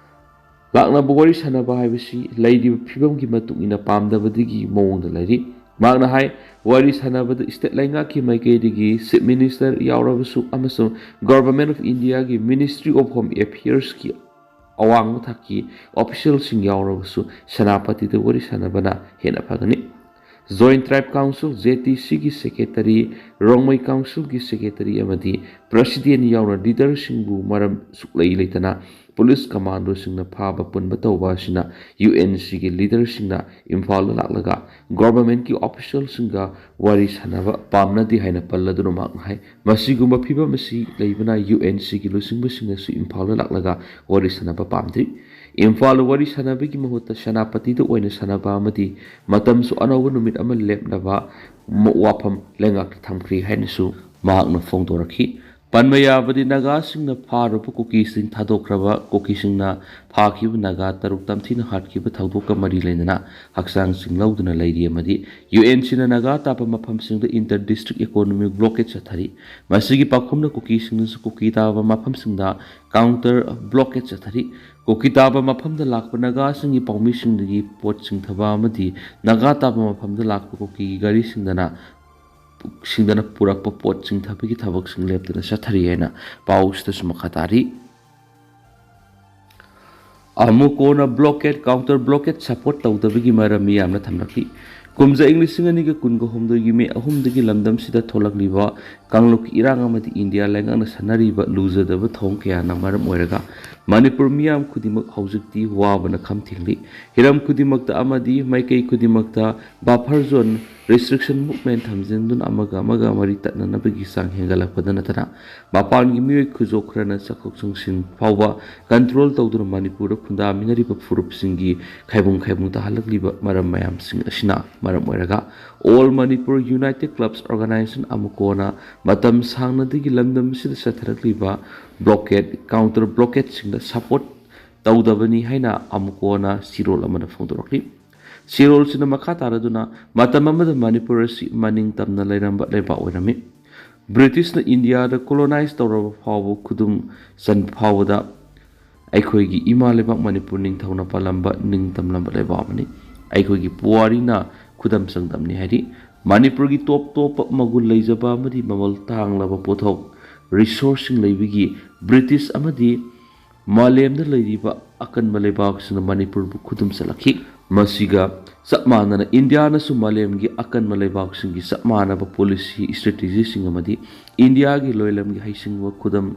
ꯂꯥꯛꯅꯕ ꯋꯥꯔꯤ ꯁꯥꯟꯅꯕ ꯍꯥꯏꯕꯁꯤ ꯂꯩꯔꯤꯕ ꯐꯤꯕꯝꯒꯤ ꯃꯇꯨꯡ ꯏꯟꯅ ꯄꯥꯝꯗꯕꯗꯒꯤ ꯃꯑꯣꯡꯗ ꯂꯩꯔꯤ꯫ ꯃꯍꯥꯛꯅ ꯍꯥꯏ, ꯋꯥꯔꯤ ꯁꯥꯟꯅꯕꯗ ꯁ꯭ꯇꯦꯠ ꯂꯩꯉꯥꯛꯀꯤ ꯃꯥꯏꯀꯩꯗꯒꯤ ꯆꯤꯐ ꯃꯤꯅꯤꯁꯇꯔ ꯌꯥꯎꯔꯕꯁꯨ ꯑꯃꯁꯨꯡ ꯒꯣꯚꯔꯟꯃꯦꯟꯠ ꯑꯣꯐ ꯏꯟꯗꯤꯌꯥꯒꯤ ꯃꯤꯅꯤꯁꯇ꯭ꯔꯤ ꯑꯣꯐ ꯍꯣꯝ ꯑꯦꯐꯤꯌꯔꯁꯀꯤ ꯑꯋꯥꯡꯕ ꯊꯥꯛꯀꯤ ꯑꯣꯐꯤꯁꯤꯌꯦꯜꯁꯤꯡ ꯌꯥꯎꯔꯕꯁꯨ ꯁꯦꯅꯥꯄꯇꯤꯗ ꯋꯥꯔꯤ ꯁꯥꯟꯅꯕꯅ ꯍꯦꯟꯅ ꯐꯒꯅꯤ꯫ ꯖꯣꯏꯟꯠ ꯇ꯭ꯔꯥꯏꯕ ꯀꯥꯎꯟꯁꯤꯜ, ꯖꯦ ꯇꯤ ꯁꯤꯒꯤ ꯁꯦꯀ꯭ꯔꯦꯇꯔꯤ, ꯔꯣꯡꯃꯩ ꯀꯥꯎꯟꯁꯤꯜꯒꯤ ꯁꯦꯀ꯭ꯔꯦꯇꯔꯤ ꯑꯃꯗꯤ ꯄ꯭ꯔꯁꯤꯗꯦꯟꯠ ꯌꯥꯎꯅ ꯂꯤꯗꯔꯁꯤꯡꯕꯨ ꯃꯔꯝ ꯁꯨꯛꯂꯩ ꯂꯩꯇꯅ ꯄꯨꯂꯤꯁ ꯀꯃꯥꯟꯗꯣꯁꯤꯡꯅ ꯐꯥꯕ ꯄꯨꯟꯕ ꯇꯧꯕ ꯑꯁꯤꯅ ꯌꯨ ꯑꯦꯟ ꯁꯤꯒꯤ ꯂꯤꯗꯔꯁꯤꯡꯅ ꯏꯝꯐꯥꯜꯗ ꯂꯥꯛꯂꯒ ꯒꯣꯚꯔꯟꯃꯦꯟꯠꯀꯤ ꯑꯣꯐꯤꯁꯤꯌꯦꯜꯁꯤꯡꯒ ꯋꯥꯔꯤ ꯁꯥꯟꯅꯕ ꯄꯥꯝꯅꯗꯦ ꯍꯥꯏꯅ ꯄꯜꯂꯗꯨꯅ ꯃꯍꯥꯛꯅ ꯍꯥꯏ, ꯃꯁꯤꯒꯨꯝꯕ ꯐꯤꯕꯝ ꯑꯁꯤ ꯂꯩꯕꯅ ꯌꯨ ꯑꯦꯟ ꯁꯤꯒꯤ ꯂꯨꯆꯤꯡꯕꯁꯤꯡꯅꯁꯨ ꯏꯝꯐꯥꯜꯗ ꯂꯥꯛꯂꯒ ꯋꯥꯔꯤ ꯁꯥꯟꯅꯕ ꯄꯥꯝꯗ꯭ꯔꯤ꯫ ꯏꯝꯐꯥꯜꯗ ꯋꯥꯔꯤ ꯁꯥꯟꯅꯕꯒꯤ ꯃꯍꯨꯠꯇ ꯁꯦꯅꯥꯄꯇꯤꯗ ꯑꯣꯏꯅ ꯁꯥꯟꯅꯕ ꯑꯃꯗꯤ ꯃꯇꯝꯁꯨ ꯑꯅꯧꯕ ꯅꯨꯃꯤꯠ ꯑꯃ ꯂꯦꯞꯅꯕ ꯃ-, ꯋꯥꯐꯝ ꯂꯩꯉꯥꯛꯇ ꯊꯝꯈ꯭ꯔꯤ ꯍꯥꯏꯅꯁꯨ ꯃꯍꯥꯛꯅ ꯐꯣꯡꯗꯣꯔꯛꯈꯤ꯫ ꯄꯟꯕ ꯌꯥꯕꯗꯤ ꯅꯥꯒꯥꯁꯤꯡꯅ ꯐꯥꯔꯨꯕ ꯀꯨꯀꯤꯁꯤꯡ ꯊꯥꯗꯣꯛꯈ꯭ꯔꯕ ꯀꯨꯀꯤꯁꯤꯡꯅ ꯐꯥꯈꯤꯕ ꯅꯥꯒꯥ ꯇꯔꯨꯛ ꯇꯝꯊꯤꯅ ꯍꯥꯠꯈꯤꯕ ꯊꯧꯗꯣꯛꯀ ꯃꯔꯤ ꯂꯩꯅꯅ ꯍꯛꯆꯥꯡꯁꯤꯡ ꯂꯧꯗꯨꯅ ꯂꯩꯔꯤ ꯑꯃꯗꯤ ꯌꯨ ꯑꯦꯟ ꯁꯤꯅ ꯅꯥꯒꯥ ꯇꯥꯕ ꯃꯐꯝꯁꯤꯡꯗ ꯏꯟꯇꯔ ꯗꯤꯁꯇ꯭ꯔꯤꯛ ꯏꯀꯣꯅꯣꯃꯤꯛ ꯕ꯭ꯂꯣꯀꯦꯠ ꯆꯠꯊꯔꯤ꯫ ꯃꯁꯤꯒꯤ ꯄꯥꯎꯈꯨꯝꯅ ꯀꯨꯀꯤꯁꯤꯡꯅꯁꯨ ꯀꯨꯀꯤ ꯇꯥꯕ ꯃꯐꯝꯁꯤꯡꯗ ꯀꯥꯎꯟꯇꯔ ꯕ꯭ꯂꯣꯀꯦꯠ ꯆꯠꯊꯔꯤ꯫ ꯀꯨꯀꯤ ꯇꯥꯕ ꯃꯐꯝꯗ ꯂꯥꯛꯄ ꯅꯥꯒꯥꯁꯤꯡꯒꯤ ꯄꯥꯎꯃꯤꯁꯤꯡꯗꯒꯤ ꯄꯣꯠ ꯆꯤꯡꯊꯕ ꯑꯃꯗꯤ ꯅꯥꯒꯥ ꯇꯥꯕ ꯃꯐꯝꯗ ꯂꯥꯛꯄ ꯀꯨꯀꯤꯒꯤ ꯒꯥꯔꯤꯁꯤꯡꯗꯅ ꯁꯤꯡꯗꯅ ꯄꯨꯔꯛꯄ ꯄꯣꯠ ꯆꯤꯡꯊꯕꯒꯤ ꯊꯕꯛꯁꯤꯡ ꯂꯦꯞꯇꯅ ꯆꯠꯊꯔꯤ ꯍꯥꯏꯅ ꯄꯥꯎꯁꯤꯗꯁꯨ ꯃꯈꯥ ꯇꯥꯔꯤ꯫ ꯑꯃꯨꯛ ꯀꯣꯟꯅ ꯕ꯭ꯂꯣꯀꯦꯠ, ꯀꯥꯎꯟꯇꯔ ꯕ꯭ꯂꯣꯀꯦꯠ ꯁꯄꯣꯔꯠ ꯇꯧꯗꯕꯒꯤ ꯃꯔꯝ ꯃꯤꯌꯥꯝꯅ ꯊꯝꯂꯛꯂꯤ꯫ ꯀꯨꯝꯖꯥ ꯏꯪ ꯂꯤꯁꯤꯡ ꯑꯅꯤꯒ ꯀꯨꯟꯒ ꯍꯨꯝꯗꯣꯏꯒꯤ ꯃꯦ ꯑꯍꯨꯝꯗꯒꯤ ꯂꯝꯗꯝꯁꯤꯗ ꯊꯣꯛꯂꯛꯂꯤꯕ ꯀꯥꯡꯂꯨꯞꯀꯤ ꯏꯔꯥꯡ ꯑꯃꯗꯤ ꯏꯟꯗꯤꯌꯥ ꯂꯩꯉꯥꯛꯅ ꯁꯥꯟꯅꯔꯤꯕ ꯂꯨꯖꯗꯕ ꯊꯧꯑꯣꯡ ꯀꯌꯥꯅ ꯃꯔꯝ ꯑꯣꯏꯔꯒ ꯃꯅꯤꯄꯨꯔ ꯃꯤꯌꯥꯝ ꯈꯨꯗꯤꯡꯃꯛ ꯍꯧꯖꯤꯛꯇꯤ ꯋꯥꯕꯅ ꯈꯝ ꯊꯦꯡꯂꯤ꯫ ꯍꯤꯔꯝ ꯈꯨꯗꯤꯡꯃꯛꯇ ꯑꯃꯗꯤ ꯃꯥꯏꯀꯩ ꯈꯨꯗꯤꯡꯃꯛꯇ ꯕꯐꯔ ꯖꯣꯟ, ꯔꯤꯁꯇ꯭ꯔꯤꯛꯁꯟ ꯃꯨꯚꯃꯦꯟꯠ ꯊꯝꯖꯤꯟꯗꯨꯅ ꯑꯃꯒ ꯑꯃꯒ ꯃꯔꯤ ꯇꯠꯅꯅꯕꯒꯤ ꯆꯥꯡ ꯍꯦꯟꯒꯠꯂꯛꯄꯗ ꯅꯠꯇꯅ ꯃꯄꯥꯟꯒꯤ ꯃꯤꯑꯣꯏ ꯈꯨꯖꯣꯞ ꯈꯔꯅ ꯆꯠꯊꯣꯛ ꯆꯪꯁꯤꯟ ꯐꯥꯎꯕ ꯀꯟꯇ꯭ꯔꯣꯜ ꯇꯧꯗꯨꯅ ꯃꯅꯤꯄꯨꯔꯗ ꯈꯨꯟꯗꯥꯃꯤꯟꯅꯔꯤꯕ ꯐꯨꯔꯨꯞꯁꯤꯡꯒꯤ ꯈꯥꯏꯕꯨꯡ ꯈꯥꯏꯕꯨꯡ ꯇꯥꯍꯜꯂꯛꯂꯤꯕ ꯃꯔꯝ ꯃꯌꯥꯝꯁꯤꯡ ꯑꯁꯤꯅ ꯃꯔꯝ ꯑꯣꯏꯔꯒ All Manipur United Clubs Organisation, ꯑꯃꯨꯀꯣꯅ ꯃꯇꯝ ꯁꯥꯡꯅꯗꯒꯤ ꯂꯝꯗꯝ ꯑꯁꯤꯗ ꯆꯠꯊꯔꯛꯂꯤꯕ ꯕ꯭ꯂꯣꯀꯦꯠ, ꯀꯥꯎꯟꯇꯔ ꯕ꯭ꯂꯣꯀꯦꯠꯁꯤꯡꯗ ꯁꯄꯣꯔꯠ ꯇꯧꯗꯕꯅꯤ ꯍꯥꯏꯅ ꯑꯃꯨꯀꯣꯅ ꯆꯦꯔꯣꯜ ꯑꯃꯗ ꯐꯣꯡꯗꯣꯔꯛꯂꯤ꯫ ꯆꯦꯔꯣꯜꯁꯤꯅ ꯃꯈꯥ ꯇꯥꯔꯗꯨꯅ ꯃꯇꯝ ꯑꯃꯗ ꯃꯅꯤꯄꯨꯔ ꯑꯁꯤ ꯃꯅꯤꯡ ꯇꯝꯅ ꯂꯩꯔꯝꯕ ꯂꯩꯕꯥꯛ ꯑꯣꯏꯔꯝꯃꯤ꯫ ꯕ꯭ꯔꯤꯇꯤꯁꯅ ꯏꯟꯗꯤꯌꯥꯗ ꯀꯣꯂꯣꯅꯥꯏꯖ ꯇꯧꯔꯕ ꯐꯥꯎꯕ ꯈꯨꯗꯨꯝ ꯆꯟꯕ ꯐꯥꯎꯕꯗ ꯑꯩꯈꯣꯏꯒꯤ ꯏꯃꯥ ꯂꯩꯕꯥꯛ ꯃꯅꯤꯄꯨꯔ ꯅꯤꯡꯊꯧꯅ ꯄꯥꯜꯂꯝꯕ ꯅꯤꯡꯇꯝꯂꯝꯕ ꯂꯩꯕꯥꯛ ꯑꯃꯅꯤ꯫ ꯑꯩꯈꯣꯏꯒꯤ ꯄꯨꯋꯥꯔꯤꯅ ꯈꯨꯗꯝ ꯆꯥꯡꯗꯝꯅꯤ ꯍꯥꯏꯔꯤ꯫ ꯃꯅꯤꯄꯨꯔꯒꯤ ꯇꯣꯞ ꯇꯣꯞꯄ ꯃꯒꯨꯟ ꯂꯩꯖꯕ ꯑꯃꯗꯤ ꯃꯃꯜ ꯇꯥꯡꯂꯕ ꯄꯣꯠꯊꯣꯛ, ꯔꯤꯁꯣꯔꯁꯁꯤꯡ ꯂꯩꯕꯒꯤ ꯕ꯭ꯔꯤꯇꯤꯁ ꯑꯃꯗꯤ ꯃꯥꯂꯦꯝꯗ ꯂꯩꯔꯤꯕ ꯑꯀꯟꯕ ꯂꯩꯕꯥꯛꯁꯤꯡꯅ ꯃꯅꯤꯄꯨꯔꯕꯨ ꯈꯨꯗꯨꯝ ꯆꯜꯂꯛꯈꯤ꯫ ꯃꯁꯤꯒ ꯆꯞ ꯃꯥꯟꯅꯅ ꯏꯟꯗꯤꯌꯥꯅꯁꯨ ꯃꯥꯂꯦꯝꯒꯤ ꯑꯀꯟꯕ ꯂꯩꯕꯥꯛꯁꯤꯡꯒꯤ ꯆꯞ ꯃꯥꯟꯅꯕ ꯄꯣꯂꯤꯁꯤ, ꯏꯁꯇ꯭ꯔꯦꯇꯦꯖꯤꯁꯤꯡ ꯑꯃꯗꯤ ꯏꯟꯗꯤꯌꯥꯒꯤ ꯂꯣꯏꯂꯝꯒꯤ ꯍꯩꯁꯤꯡꯕ ꯈꯨꯗꯝ,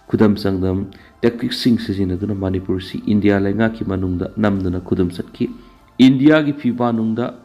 ꯈꯨꯗꯝ ꯆꯥꯡꯗꯝ ꯇꯦꯛꯇꯤꯛꯁꯤꯡ ꯁꯤꯖꯤꯟꯅꯗꯨꯅ ꯃꯅꯤꯄꯨꯔꯁꯤ ꯏꯟꯗꯤꯌꯥ ꯂꯩꯉꯥꯛꯀꯤ ꯃꯅꯨꯡꯗ ꯅꯝꯗꯨꯅ ꯈꯨꯗꯨꯝ ꯆꯠꯈꯤ꯫ ꯏꯟꯗꯤꯌꯥꯒꯤ ꯐꯤꯕꯥꯅꯨꯡꯗ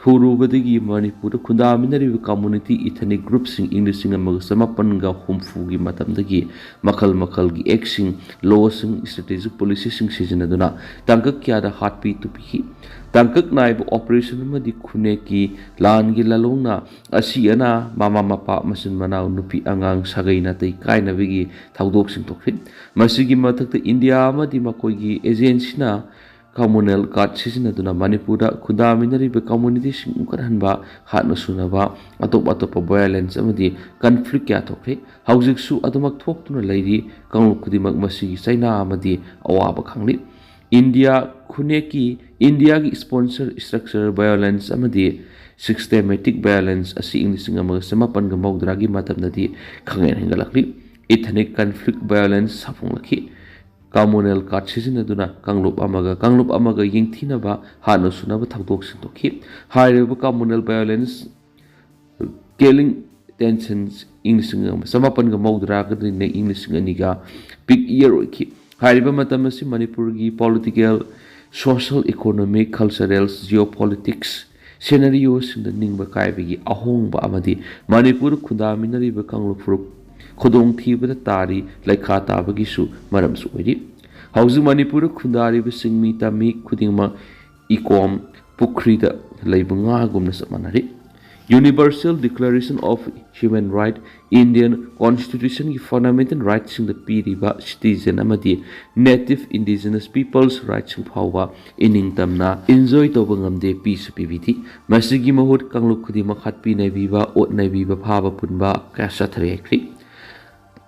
ꯊꯨꯔꯨꯕꯗꯒꯤ ꯃꯅꯤꯄꯨꯔꯗ ꯈꯨꯟꯗꯥꯃꯤꯟꯅꯔꯤꯕ community ethnic groupꯁꯤꯡ ꯏꯪ ꯂꯤꯁꯤꯡ ꯑꯃꯒ ꯆꯃꯥꯄꯟꯒ ꯍꯨꯝꯐꯨꯒꯤ ꯃꯇꯝꯗꯒꯤ ꯃꯈꯜ ꯃꯈꯜꯒꯤ actꯁꯤꯡ, lawꯁꯤꯡ, strategic policyꯁꯤꯡ ꯁꯤꯖꯤꯟꯅꯗꯨꯅ ꯇꯥꯡꯀꯛ ꯀꯌꯥꯗ ꯍꯥꯠꯄꯤ ꯇꯨꯞꯄꯤꯈꯤ꯫ ꯇꯥꯡꯀꯛ ꯅꯥꯏꯕ operation ꯑꯃꯗꯤ ꯈꯨꯟꯅꯦꯛꯀꯤ ꯂꯥꯟꯒꯤ ꯂꯥꯂꯣꯡꯅ ꯑꯁꯤ ꯑꯅꯥ, ꯃꯃꯥ ꯃꯄꯥ, ꯃꯆꯤꯟ ꯃꯅꯥꯎ, ꯅꯨꯄꯤ ꯑꯉꯥꯡ, ꯁꯥꯒꯩ ꯅꯥꯇꯩ ꯀꯥꯏꯅꯕꯒꯤ ꯊꯧꯗꯣꯛꯁꯤꯡ ꯊꯣꯛꯈꯤ꯫ ꯃꯁꯤꯒꯤ ꯃꯊꯛꯇ ꯏꯟꯗꯤꯌꯥ ꯑꯃꯗꯤ ꯃꯈꯣꯏꯒꯤ agencyꯅ communal card ꯁꯤꯖꯤꯟꯅꯗꯨꯅ ꯃꯅꯤꯄꯨꯔꯗ ꯈꯨꯟꯗꯥꯃꯤꯟꯅꯔꯤꯕ communityꯁꯤꯡ ꯎꯪꯈꯠꯍꯟꯕ, ꯍꯥꯠꯅ ꯁꯨꯅꯕ, ꯑꯇꯣꯞ ꯑꯇꯣꯞꯄ violence ꯑꯃꯗꯤ conflict ꯀꯌꯥ ꯊꯣꯛꯈ꯭ꯔꯦ꯫ ꯍꯧꯖꯤꯛꯁꯨ ꯑꯗꯨꯃꯛ ꯊꯣꯛꯇꯨꯅ ꯂꯩꯔꯤ꯫ ꯀꯥꯡꯂꯨꯞ ꯈꯨꯗꯤꯡꯃꯛ ꯃꯁꯤꯒꯤ ꯆꯩꯅꯥ ꯑꯃꯗꯤ ꯑꯋꯥꯕ ꯈꯪꯂꯤ꯫ ꯏꯟꯗꯤꯌꯥ ꯈꯨꯟꯅꯦꯛꯀꯤ, ꯏꯟꯗꯤꯌꯥꯒꯤ sponsor structure violence ꯑꯃꯗꯤ systematic violence ꯑꯁꯤ ꯏꯪ ꯂꯤꯁꯤꯡ ꯑꯃꯒ ꯆꯃꯥꯄꯟꯒ ꯃꯧꯗ꯭ꯔꯥꯒꯤ ꯃꯇꯝꯗꯗꯤ ꯈꯪꯍꯦꯟ ꯍꯦꯟꯒꯠꯂꯛꯂꯤ꯫ Ethnic conflict violence ꯁꯥꯐꯣꯡꯂꯛꯈꯤ꯫ Communal card ꯁꯤꯖꯤꯟꯅꯗꯨꯅ ꯀꯥꯡꯂꯨꯞ ꯑꯃꯒ ꯀꯥꯡꯂꯨꯞ ꯑꯃꯒ ꯌꯦꯡꯊꯤꯅꯕ, ꯍꯥꯠꯅ ꯁꯨꯅꯕ ꯊꯧꯗꯣꯛꯁꯤꯡ ꯊꯣꯛꯈꯤ꯫ ꯍꯥꯏꯔꯤꯕ communal violence, killing, tensions ꯏꯪ ꯂꯤꯁꯤꯡ ꯑꯃ ꯆꯃꯥꯄꯟꯒ ꯃꯧꯗ꯭ꯔꯥꯒꯗꯤꯅ ꯏꯪ ꯂꯤꯁꯤꯡ ꯑꯅꯤꯒ peak year ꯑꯣꯏꯈꯤ꯫ ꯍꯥꯏꯔꯤꯕ ꯃꯇꯝ ꯑꯁꯤ ꯃꯅꯤꯄꯨꯔꯒꯤ political, social, economic, cultural, geopolitics scenarioꯁꯤꯡꯗ ꯅꯤꯡꯕ ꯀꯥꯏꯕꯒꯤ ꯑꯍꯣꯡꯕ ꯑꯃꯗꯤ ꯃꯅꯤꯄꯨꯔ ꯈꯨꯟꯗꯥꯃꯤꯟꯅꯔꯤꯕ ꯀꯥꯡꯂꯨꯞ ꯐꯨꯔꯨꯞ ꯈꯨꯗꯣꯡꯊꯤꯕꯗ ꯇꯥꯔꯤ ꯂꯩꯈꯥ ꯇꯥꯕꯒꯤꯁꯨ ꯃꯔꯝꯁꯨ ꯑꯣꯏꯔꯤ꯫ ꯍꯧꯖꯤꯛ ꯃꯅꯤꯄꯨꯔꯗ ꯈꯨꯟꯗꯥꯔꯤꯕ ꯆꯤꯡꯃꯤ ꯇꯝꯃꯤ ꯈꯨꯗꯤꯡꯃꯛ ꯏꯀꯣꯝ ꯄꯨꯈ꯭ꯔꯤꯗ ꯂꯩꯕ ꯉꯥꯒꯨꯝꯅ ꯆꯞ ꯃꯥꯟꯅꯔꯤ꯫ Universal Declaration of Human Right, Indian Constitutionꯒꯤ fundamental rightꯁꯤꯡꯗ ꯄꯤꯔꯤꯕ citizen ꯑꯃꯗꯤ native indigenous peoples rightꯁꯤꯡ ꯐꯥꯎꯕ ꯏꯅꯤꯡꯇꯝꯅ enjoy ꯇꯧꯕ ꯉꯝꯗꯦ, ꯄꯤꯁꯨ ꯄꯤꯕꯤꯗꯦ꯫ ꯃꯁꯤꯒꯤ ꯃꯍꯨꯠ ꯀꯥꯡꯂꯨꯞ ꯈꯨꯗꯤꯡꯃꯛ ꯍꯥꯠꯄꯤ ꯅꯩꯕꯤꯕ, ꯑꯣꯠ ꯅꯩꯕꯤꯕ, ꯐꯥꯕ ꯄꯨꯟꯕ ꯀꯌꯥ ꯆꯠꯊꯔꯦ ꯍꯥꯏꯈ꯭ꯔꯤ꯫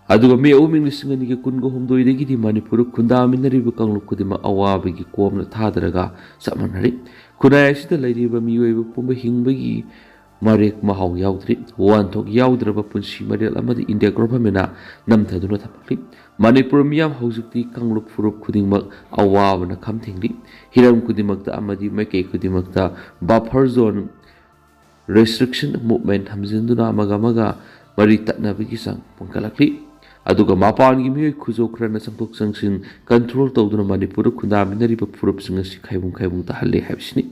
ꯑꯗꯨꯒ ꯃꯦ ꯑꯍꯨꯝ ꯏꯪ ꯂꯤꯁꯤꯡ ꯑꯅꯤꯒ ꯀꯨꯟꯒ ꯍꯨꯝꯗꯣꯏꯗꯒꯤꯗꯤ ꯃꯅꯤꯄꯨꯔꯗ ꯈꯨꯟꯗꯥꯃꯤꯟꯅꯔꯤꯕ ꯀꯥꯡꯂꯨꯞ ꯈꯨꯗꯤꯡꯃꯛ ꯑꯋꯥꯕꯒꯤ ꯀꯣꯝꯗ ꯊꯥꯗꯔꯒ ꯆꯞ ꯃꯥꯟꯅꯔꯤ꯫ ꯈꯨꯟꯅꯥꯏ ꯑꯁꯤꯗ ꯂꯩꯔꯤꯕ ꯃꯤꯑꯣꯏꯕ ꯄꯨꯝꯕ ꯍꯤꯡꯕꯒꯤ ꯃꯔꯦꯛ ꯃꯍꯥꯎ ꯌꯥꯎꯗ꯭ꯔꯤ꯫ ꯋꯥꯍꯟꯊꯣꯛ ꯌꯥꯎꯗ꯭ꯔꯕ ꯄꯨꯟꯁꯤ ꯃꯔꯦꯜ ꯑꯃꯗꯤ ꯏꯟꯗꯤꯌꯥ ꯒꯣꯚꯔꯟꯃꯦꯟꯅ ꯅꯝꯊꯗꯨꯅ ꯊꯝꯂꯛꯂꯤ꯫ ꯃꯅꯤꯄꯨꯔ ꯃꯤꯌꯥꯝ ꯍꯧꯖꯤꯛꯇꯤ ꯀꯥꯡꯂꯨꯞ ꯐꯨꯔꯨꯞ ꯈꯨꯗꯤꯡꯃꯛ ꯑꯋꯥꯕꯅ ꯈꯝ ꯊꯦꯡꯂꯤ꯫ ꯍꯤꯔꯝ ꯈꯨꯗꯤꯡꯃꯛꯇ ꯑꯃꯗꯤ ꯃꯥꯏꯀꯩ ꯈꯨꯗꯤꯡꯃꯛꯇ buffer zone, restriction movement ꯊꯝꯖꯤꯟꯗꯨꯅ ꯑꯃꯒ ꯑꯃꯒ ꯃꯔꯤ ꯇꯠꯅꯕꯒꯤ ꯆꯥꯡ ꯄꯨꯝꯈꯠꯂꯛꯂꯤ꯫ ꯑꯗꯨꯒ ꯃꯄꯥꯟꯒꯤ ꯃꯤꯑꯣꯏ ꯈꯨꯖꯣꯞ ꯈꯔꯅ ꯆꯪꯊꯣꯛ ꯆꯪꯁꯤꯟ control ꯇꯧꯗꯨꯅ ꯃꯅꯤꯄꯨꯔꯗ ꯈꯨꯟꯗꯥꯃꯤꯟꯅꯔꯤꯕ ꯐꯨꯔꯨꯞꯁꯤꯡ ꯑꯁꯤ ꯈꯥꯏꯕꯨꯡ ꯈꯥꯏꯕꯨꯡ ꯇꯥꯍꯜꯂꯤ ꯍꯥꯏꯕꯁꯤꯅꯤ꯫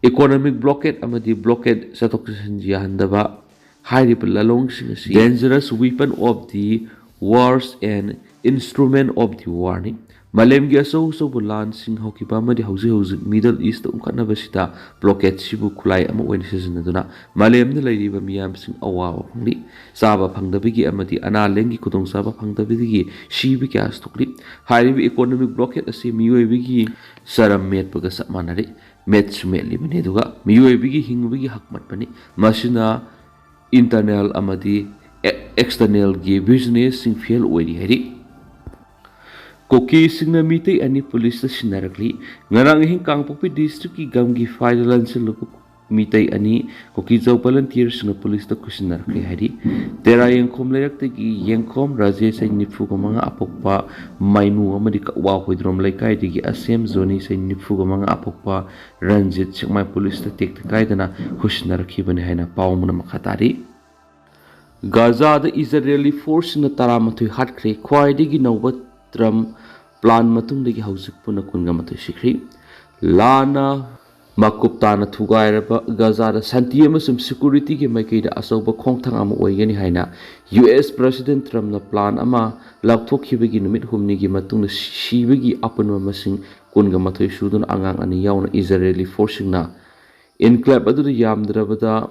Economic blockade ꯑꯃꯗꯤ blockade, ꯆꯠꯊꯣꯛ ꯆꯠꯁꯤꯟ ꯌꯥꯍꯟꯗꯕ ꯍꯥꯏꯔꯤꯕ ꯂꯥꯂꯣꯡꯁꯤꯡ ꯑꯁꯤ dangerous weapon of the wars and instrument of the war ꯅꯤ꯫ ꯃꯥꯂꯦꯝꯒꯤ ꯑꯆꯧ ꯑꯆꯧꯕ ꯂꯥꯟꯁꯤꯡ ꯍꯧꯈꯤꯕ ꯑꯃꯗꯤ ꯍꯧꯖꯤꯛ ꯍꯧꯖꯤꯛ Middle East ꯎꯪꯈꯠꯅꯕꯁꯤꯗ blockade ꯁꯤꯕꯨ ꯈꯨꯠꯂꯥꯏ ꯑꯃ ꯑꯣꯏꯅ ꯁꯤꯖꯤꯟꯅꯗꯨꯅ ꯃꯥꯂꯦꯝꯗ ꯂꯩꯔꯤꯕ ꯃꯤꯌꯥꯝꯁꯤꯡ ꯑꯋꯥꯕ ꯐꯪꯂꯤ꯫ ꯆꯥꯕ ꯐꯪꯗꯕꯒꯤ ꯑꯃꯗꯤ ꯑꯅꯥ ꯂꯥꯏꯌꯦꯡꯒꯤ ꯈꯨꯗꯣꯡꯆꯥꯕ ꯐꯪꯗꯕꯗꯒꯤ ꯁꯤꯕ ꯀꯌꯥꯁꯨ ꯊꯣꯛꯂꯤ꯫ ꯍꯥꯏꯔꯤꯕ economic blockade ꯑꯁꯤ ꯃꯤꯑꯣꯏꯕꯒꯤ ꯆꯔꯝ ꯃꯦꯠꯄꯒ ꯆꯞ ꯃꯥꯟꯅꯔꯦ꯫ ꯃꯦꯠꯁꯨ ꯃꯦꯠꯂꯤꯕꯅꯤ, ꯑꯗꯨꯒ ꯃꯤꯑꯣꯏꯕꯒꯤ ꯍꯤꯡꯕꯒꯤ ꯍꯛ ꯃꯠꯄꯅꯤ꯫ ꯃꯁꯤꯅ internal ꯑꯃꯗꯤ external ꯒꯤ business ꯁꯤꯡ fail ꯑꯣꯏꯔꯤ ꯍꯥꯏꯔꯤ꯫ ꯀꯨꯀꯤꯁꯤꯡꯅ ꯃꯤꯇꯩ ꯑꯅꯤ ꯄꯨꯂꯤꯁꯇ ꯁꯤꯟꯅꯔꯛꯂꯤ꯫ ꯉꯔꯥꯡ ꯑꯍꯤꯡ ꯀꯥꯡꯄꯣꯛꯄꯤ district ꯀꯤ ꯒꯝꯒꯤ ꯐꯥꯏꯗ ꯂꯟꯁꯤꯜꯂꯨꯕ ꯃꯤꯇꯩ ꯑꯅꯤ ꯀꯨꯀꯤ ꯖꯧ volunteer ꯁꯤꯡꯅ ꯄꯨꯂꯤꯁꯇ ꯈꯨꯠꯁꯤꯟꯅꯔꯛꯂꯤ ꯍꯥꯏꯔꯤ꯫ ꯇꯦꯔꯥ ꯌꯦꯡꯈꯣꯝ ꯂꯩꯔꯛꯇꯒꯤ ꯌꯦꯡꯈꯣꯝ ꯔꯥꯖꯦꯁ, ꯆꯍꯤ ꯅꯤꯐꯨꯒ ꯃꯉꯥ, ꯑꯄꯣꯛꯄ ꯃꯥꯏꯃꯨ ꯑꯃꯗꯤ ꯀꯛꯋꯥ ꯍꯣꯏꯗ꯭ꯔꯣꯝ ꯂꯩꯀꯥꯏꯗꯒꯤ ꯑꯁꯦꯝ ꯖꯣꯅꯤ, ꯆꯍꯤ ꯅꯤꯐꯨꯒ ꯃꯉꯥ, ꯑꯄꯣꯛꯄ ꯔꯟꯖꯤꯠ ꯁꯦꯛꯃꯥꯏ ꯄꯨꯂꯤꯁꯇ ꯇꯦꯛꯇ ꯀꯥꯏꯗꯅ ꯈꯨꯠꯁꯤꯟꯅꯔꯛꯈꯤꯕꯅꯤ ꯍꯥꯏꯅ ꯄꯥꯎ ꯑꯃꯅ ꯃꯈꯥ ꯇꯥꯔꯤ꯫ ꯒꯥꯖꯥꯗ ꯏꯖꯔꯦꯂꯤ force ꯁꯤꯡꯅ ꯇꯔꯥꯃꯥꯊꯣꯏ ꯍꯥꯠꯈ꯭ꯔꯦ꯫ ꯈ꯭ꯋꯥꯏꯗꯒꯤ ꯅꯧꯕ ꯇ꯭ꯔꯝ plan ꯃꯇꯨꯡꯗꯒꯤ ꯍꯧꯖꯤꯛ ꯄꯨꯟꯅ ꯀꯨꯟꯒ ꯃꯥꯊꯣꯏ ꯁꯤꯈ꯭ꯔꯤ꯫ ꯂꯥꯟꯅ ꯃꯀꯨꯞ ꯇꯥꯅ ꯊꯨꯒꯥꯏꯔꯕ ꯒꯥꯖꯥꯗ ꯁꯥꯟꯇꯤ ꯑꯃꯁꯨꯡ security ꯒꯤ ꯃꯥꯏꯀꯩꯗ ꯑꯆꯧꯕ ꯈꯣꯡꯊꯥꯡ ꯑꯃ ꯑꯣꯏꯒꯅꯤ ꯍꯥꯏꯅ ꯌꯨ ꯑꯦꯁ President ꯇ꯭ꯔꯝꯅ plan ꯑꯃ ꯂꯥꯎꯊꯣꯛꯈꯤꯕꯒꯤ ꯅꯨꯃꯤꯠ ꯍꯨꯝꯅꯤꯒꯤ ꯃꯇꯨꯡꯗ ꯁꯤꯕꯒꯤ ꯑꯄꯨꯟꯕ ꯃꯁꯤꯡ ꯀꯨꯟꯒ ꯃꯥꯊꯣꯏ ꯁꯨꯗꯨꯅ ꯑꯉꯥꯡ ꯑꯅꯤ ꯌꯥꯎꯅ ꯏꯖꯔꯦꯂꯤ force ꯁꯤꯡꯅ enclave ꯑꯗꯨꯗ ꯌꯥꯝꯗ꯭ꯔꯕꯗ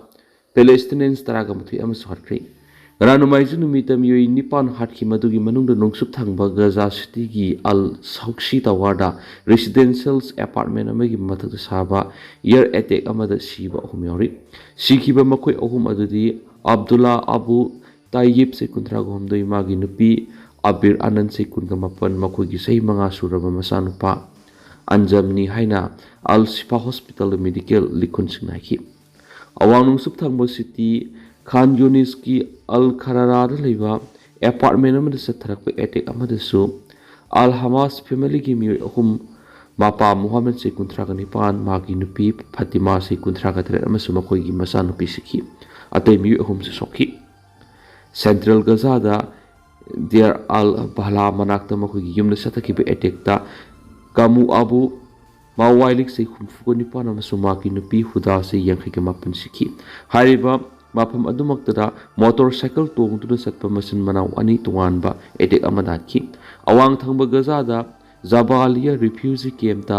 Palestinians ꯇꯔꯥꯒ ꯃꯥꯊꯣꯏ ꯑꯃꯁꯨ ꯍꯥꯠꯈ꯭ꯔꯦ꯫ ꯉꯔꯥꯡ ꯅꯣꯡꯃꯥꯏꯖꯤꯡ ꯅꯨꯃꯤꯠꯇ ꯃꯤꯑꯣꯏ ꯅꯤꯄꯥꯟ ꯍꯥꯠꯈꯤ, ꯃꯗꯨꯒꯤ ꯃꯅꯨꯡꯗ ꯅꯣꯡꯆꯨꯞ ꯊꯪꯕ ꯒꯥꯖꯥ ꯁꯤꯇꯤꯒꯤ ꯑꯜ ꯁꯧꯁꯤ ꯇꯋꯥꯔꯗ residential apartment ꯑꯃꯒꯤ ꯃꯊꯛꯇ ꯁꯥꯕ air attack ꯑꯃꯗ ꯁꯤꯕ ꯑꯍꯨꯝ ꯌꯥꯎꯔꯤ꯫ ꯁꯤꯈꯤꯕ ꯃꯈꯣꯏ ꯑꯍꯨꯝ ꯑꯗꯨꯗꯤ ꯑꯕꯗꯨꯜꯂꯥ ꯑꯕꯨ ꯇꯥꯏꯌꯤꯞ, ꯆꯍꯤ ꯀꯨꯟꯊ꯭ꯔꯥꯒ ꯍꯨꯝꯗꯣꯏ, ꯃꯥꯒꯤ ꯅꯨꯄꯤ ꯑꯕꯤꯔ ꯑꯅꯟ, ꯆꯍꯤ ꯀꯨꯟꯒ ꯃꯥꯄꯟ, ꯃꯈꯣꯏꯒꯤ ꯆꯍꯤ ꯃꯉꯥ ꯁꯨꯔꯕ ꯃꯆꯥꯅꯨꯄꯥ ꯑꯟꯖꯝꯅꯤ ꯍꯥꯏꯅ ꯑꯜ ꯁꯤꯐꯥ hospital medical ꯂꯤꯈꯨꯟꯁꯤꯡꯅ ꯍꯥꯏꯈꯤ꯫ ꯑꯋꯥꯡ ꯅꯣꯡꯆꯨꯞ ꯊꯪꯕ ꯁꯤꯇꯤ ꯈꯥꯟ ꯌꯨꯅꯤꯁꯀꯤ ꯑꯜ ꯈꯔꯥꯔꯥꯗ ꯂꯩꯕ apartment ꯑꯃꯗ ꯆꯠꯊꯔꯛꯄ attack ꯑꯃꯗꯁꯨ ꯑꯜ ꯍꯃꯥꯁ family ꯒꯤ ꯃꯤꯑꯣꯏ ꯑꯍꯨꯝ, ꯃꯄꯥ ꯃꯨꯍꯝꯃꯗ, ꯆꯍꯤ ꯀꯨꯟꯊ꯭ꯔꯥꯒ ꯅꯤꯄꯥꯟ, ꯃꯥꯒꯤ ꯅꯨꯄꯤ ꯐꯥꯇꯤꯃꯥ, ꯆꯍꯤ ꯀꯨꯟꯊ꯭ꯔꯥꯒ ꯇꯔꯦꯠ, ꯑꯃꯁꯨꯡ ꯃꯈꯣꯏꯒꯤ ꯃꯆꯥꯅꯨꯄꯤ ꯁꯤꯈꯤ꯫ ꯑꯇꯩ ꯃꯤꯑꯣꯏ ꯑꯍꯨꯝꯁꯨ ꯁꯣꯛꯈꯤ꯫ Central ꯒꯥꯖꯥꯗ ꯗꯤꯌꯔ ꯑꯜ ꯕꯍꯂꯥ ꯃꯅꯥꯛꯇ ꯃꯈꯣꯏꯒꯤ ꯌꯨꯝꯗ ꯆꯠꯊꯈꯤꯕ attack ꯇ ꯀꯥꯃꯨ ꯑꯕꯨ ꯃꯥꯋꯥꯏ ꯂꯤꯛꯁꯩ ꯍꯨꯝꯐꯨꯒ ꯅꯤꯄꯥꯟ ꯑꯃꯁꯨꯡ ꯃꯍꯥꯛꯀꯤ ꯅꯨꯄꯤ ꯍꯨꯗꯥꯁꯩ ꯌꯥꯡꯈꯩꯒ ꯃꯥꯄꯟ ꯁꯤꯈꯤ꯫ ꯍꯥꯏꯔꯤꯕ ꯃꯐꯝ ꯑꯗꯨꯃꯛꯇꯗ ꯃꯣꯇꯣꯔ ꯁꯥꯏꯀꯜ ꯇꯣꯡꯗꯨꯅ ꯆꯠꯄ ꯃꯆꯤꯟ ꯃꯅꯥꯎ ꯑꯅꯤ ꯇꯣꯉꯥꯟꯕ ꯑꯦꯇꯦꯛ ꯑꯃꯗ ꯍꯥꯠꯈꯤ꯫ ꯑꯋꯥꯡ ꯊꯪꯕ ꯒꯖꯥꯗ ꯖꯕꯥꯂꯤꯌꯥ ꯔꯤꯐ꯭ꯌꯨꯖꯤ ꯀꯦꯝꯞꯇ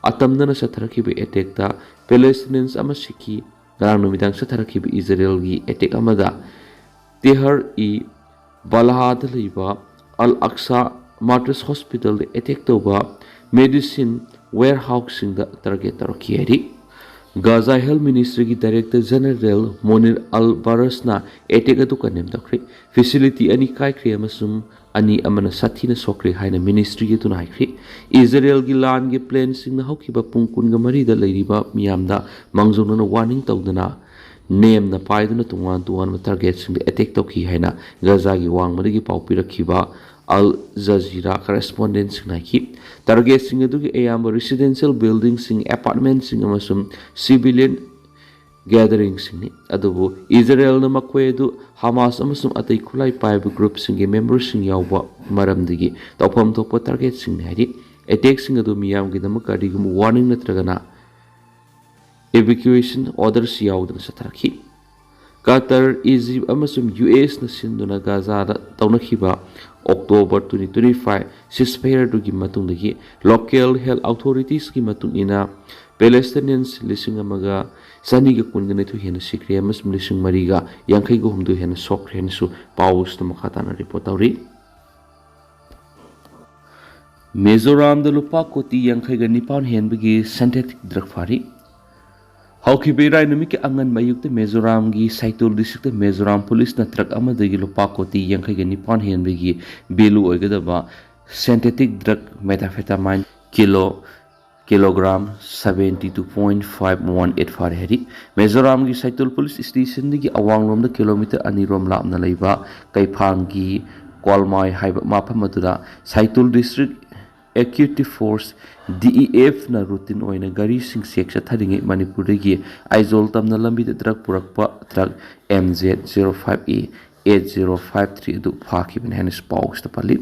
ꯑꯇꯝꯅꯅ ꯆꯠꯊꯔꯛꯈꯤꯕ ꯑꯦꯇꯦꯛꯇ ꯄꯦꯂꯦꯁꯇꯤꯅꯤꯌꯟꯁ ꯑꯃ ꯁꯤꯈꯤ꯫ ꯉꯔꯥꯡ ꯅꯨꯃꯤꯗꯥꯡ ꯆꯠꯊꯔꯛꯈꯤꯕ ꯏꯖꯔꯦꯜꯒꯤ ꯑꯦꯇꯦꯛ ꯑꯃꯗ ꯇꯦꯍꯔ ꯏ ꯕꯂꯍꯥꯗ ꯂꯩꯕ ꯑꯜ ꯑꯛꯁꯥ ꯃꯥꯔꯇꯤꯔꯁ ꯍꯣꯁꯄꯤꯇꯥꯜꯗ ꯑꯦꯇꯦꯛ ꯇꯧꯕ ꯃꯦꯗꯤꯁꯤꯟ ꯋꯦꯌꯔꯍꯥꯎꯁꯁꯤꯡꯗ ꯇꯥꯔꯒꯦꯠ ꯇꯧꯔꯛꯈꯤ ꯍꯥꯏꯔꯤ꯫ ꯒꯥꯖꯥ ꯍꯦꯜꯊ ꯃꯤꯅꯤꯁꯇ꯭ꯔꯤꯒꯤ ꯗꯥꯏꯔꯦꯛꯇꯔ ꯖꯦꯅꯔꯦꯜ ꯃꯣꯅꯤꯔ ꯑꯜ ꯕꯥꯔꯁꯅ ꯑꯦꯇꯦꯛ ꯑꯗꯨ ꯀꯟꯗꯦꯝ ꯇꯧꯈ꯭ꯔꯦ꯫ ꯐꯦꯁꯤꯂꯤꯇꯤ ꯑꯅꯤ ꯀꯥꯏꯈ꯭ꯔꯦ ꯑꯃꯁꯨꯡ ꯑꯅꯤ ꯑꯃꯅ ꯁꯥꯊꯤꯅ ꯁꯣꯛꯈ꯭ꯔꯦ ꯍꯥꯏꯅ ꯃꯤꯅꯤꯁꯇ꯭ꯔꯤ ꯑꯗꯨꯅ ꯍꯥꯏꯈ꯭ꯔꯦ꯫ ꯏꯖꯔꯦꯜꯒꯤ ꯂꯥꯟꯒꯤ ꯄ꯭ꯂꯦꯟꯁꯤꯡꯅ ꯍꯧꯈꯤꯕ ꯄꯨꯡ ꯀꯨꯟꯒ ꯃꯔꯤꯗ ꯂꯩꯔꯤꯕ ꯃꯤꯌꯥꯝꯗ ꯃꯥꯡꯖꯧꯅꯅ ꯋꯥꯔꯅꯤꯡ ꯇꯧꯗꯅ ꯅꯦꯝꯅ ꯄꯥꯏꯗꯨꯅ ꯇꯣꯉꯥꯟ ꯇꯣꯉꯥꯟꯕ ꯇꯥꯔꯒꯦꯠꯁꯤꯡꯗ ꯑꯦꯇꯦꯛ ꯇꯧꯈꯤ ꯍꯥꯏꯅ ꯒꯖꯥꯒꯤ ꯋꯥꯡꯃꯗꯒꯤ ꯄꯥꯎ ꯄꯤꯔꯛꯈꯤꯕ ꯑꯜ ꯖꯖꯤꯔꯥ ꯀꯔꯦꯁꯄꯣꯟꯗꯦꯟꯁꯤꯡꯅ ꯍꯥꯏꯈꯤ꯫ ꯇꯥꯔꯒꯦꯠꯁꯤꯡ ꯑꯗꯨꯒꯤ ꯑꯌꯥꯝꯕ ꯔꯤꯁꯤꯗꯦꯟꯁꯤꯌꯦꯜ ꯕꯤꯜꯗꯤꯡꯁꯤꯡ, ꯑꯦꯄꯥꯔꯠꯃꯦꯟꯁꯤꯡ ꯑꯃꯁꯨꯡ ꯁꯤꯚꯤꯂꯤꯌꯟ ꯒꯦꯗꯔꯤꯡꯁꯤꯡꯅꯤ꯫ ꯑꯗꯨꯕꯨ ꯏꯖꯔꯦꯜꯅ ꯃꯈꯣꯏ ꯑꯗꯨ ꯍꯃꯥꯁ ꯑꯃꯁꯨꯡ ꯑꯇꯩ ꯈꯨꯠꯂꯥꯏ ꯄꯥꯏꯕ ꯒ꯭ꯔꯨꯞꯁꯤꯡꯒꯤ ꯃꯦꯝꯕꯔꯁꯤꯡ ꯌꯥꯎꯕ ꯃꯔꯝꯗꯒꯤ ꯇꯧꯐꯝ ꯊꯣꯛꯄ ꯇꯥꯔꯒꯦꯠꯁꯤꯡꯅꯤ ꯍꯥꯏꯔꯤ꯫ ꯑꯦꯇꯦꯛꯁꯤꯡ ꯑꯗꯨ ꯃꯤꯌꯥꯝꯒꯤꯗꯃꯛ ꯀꯔꯤꯒꯨꯝꯕ ꯋꯥꯔꯅꯤꯡ ꯅꯠꯇ꯭ꯔꯒꯅ ꯏꯚꯦꯀ꯭ꯌꯨꯑꯦꯁꯟ ꯑꯣꯔꯗꯔꯁ ꯌꯥꯎꯗꯅ ꯆꯠꯊꯔꯛꯈꯤ꯫ ꯀꯇꯔ, ꯏꯖꯤꯞ ꯑꯃꯁꯨꯡ ꯌꯨ ꯑꯦꯁꯅ ꯁꯤꯟꯗꯨꯅ ꯒꯥꯖꯥꯗ ꯇꯧꯅꯈꯤꯕ October twenty twenty five ceasefire ꯑꯗꯨꯒꯤ ꯃꯇꯨꯡꯗꯒꯤ ꯂꯣꯀꯦꯜ ꯍꯦꯜꯊ ꯑꯣꯊꯣꯔꯤꯇꯤꯁꯀꯤ ꯃꯇꯨꯡ ꯏꯟꯅ ꯄꯦꯂꯦꯁꯇꯤꯅꯤꯌꯟꯁ ꯂꯤꯁꯤꯡ ꯑꯃꯒ ꯆꯅꯤꯒ ꯀꯨꯟꯒ ꯅꯤꯊꯣꯏ ꯍꯦꯟꯅ ꯁꯤꯈ꯭ꯔꯦ ꯑꯃꯁꯨꯡ ꯂꯤꯁꯤꯡ ꯃꯔꯤꯒ ꯌꯥꯡꯈꯩꯒ ꯍꯨꯝꯗꯣꯏ ꯍꯦꯟꯅ ꯁꯣꯛꯈ꯭ꯔꯦ ꯍꯥꯏꯅꯁꯨ ꯄꯥꯎ ꯑꯁꯤꯗ ꯃꯈꯥ ꯇꯥꯅ ꯔꯤꯄꯣꯔꯠ ꯇꯧꯔꯤ꯫ ꯃꯤꯖꯣꯔꯥꯝꯗ ꯂꯨꯄꯥ ꯀꯣꯇꯤ ꯌꯥꯡꯈꯩꯒ ꯅꯤꯄꯥꯟ ꯍꯦꯟꯕꯒꯤ ꯁꯤꯟꯊꯦꯇꯤꯛ ꯗ꯭ꯔꯒ ꯐꯥꯔꯤ꯫ ꯍꯧꯈꯤꯕ ꯏꯔꯥꯏ ꯅꯨꯃꯤꯠꯀꯤ ꯑꯉꯟꯕ ꯑꯌꯨꯛꯇ ꯃꯤꯖꯣꯔꯥꯝꯒꯤ ꯁꯥꯏꯇꯨꯜ ꯗꯤꯁꯇ꯭ꯔꯤꯛꯇ ꯃꯤꯖꯣꯔꯥꯝ ꯄꯨꯂꯤꯁꯅ ꯇ꯭ꯔꯛ ꯑꯃꯗꯒꯤ ꯂꯨꯄꯥ ꯀꯣꯇꯤ ꯌꯥꯡꯈꯩꯒ ꯅꯤꯄꯥꯟ ꯍꯦꯟꯕꯒꯤ ꯚꯦꯂꯨ ꯑꯣꯏꯒꯗꯕ synthetic drug methamphetamine kilo, kilogram seventy two point five one eight ꯐꯥꯔꯦ ꯍꯥꯏꯔꯤ꯫ ꯃꯤꯖꯣꯔꯥꯝꯒꯤ ꯁꯥꯏꯇꯨꯜ ꯄꯨꯂꯤꯁ ꯁ꯭ꯇꯦꯁꯟꯗꯒꯤ ꯑꯋꯥꯡꯂꯣꯝꯗ ꯀꯤꯂꯣꯃꯤꯇꯔ ꯑꯅꯤ ꯔꯣꯝ ꯂꯥꯞꯅ ꯂꯩꯕ ꯀꯩꯐꯥꯡꯒꯤ ꯀ꯭ꯋꯥꯜꯃꯥꯏ ꯍꯥꯏꯕ ꯃꯐꯝ ꯑꯗꯨꯗ ꯁꯥꯏꯇꯨꯜ ꯗꯤꯁꯇ꯭ꯔꯤꯛ ꯑꯦꯀ꯭ꯌꯨꯇꯤꯚ ꯐꯣꯔꯁ, ꯗꯤ ꯏ ꯑꯦꯐꯅ ꯔꯨꯇꯤꯟ ꯑꯣꯏꯅ ꯒꯥꯔꯤꯁꯤꯡ ꯆꯦꯛ ꯆꯠꯊꯔꯤꯉꯩ ꯃꯅꯤꯄꯨꯔꯗꯒꯤ ꯑꯥꯏꯖꯣꯜ ꯇꯝꯅ ꯂꯝꯕꯤꯗ ꯗ꯭ꯔꯒ ꯄꯨꯔꯛꯄ truck M Z zero five A eight zero five three ꯑꯗꯨ ꯐꯥꯈꯤꯕꯅꯤ ꯍꯥꯏꯅꯁꯨ ꯄꯥꯎꯁꯤꯗ ꯄꯜꯂꯤ꯫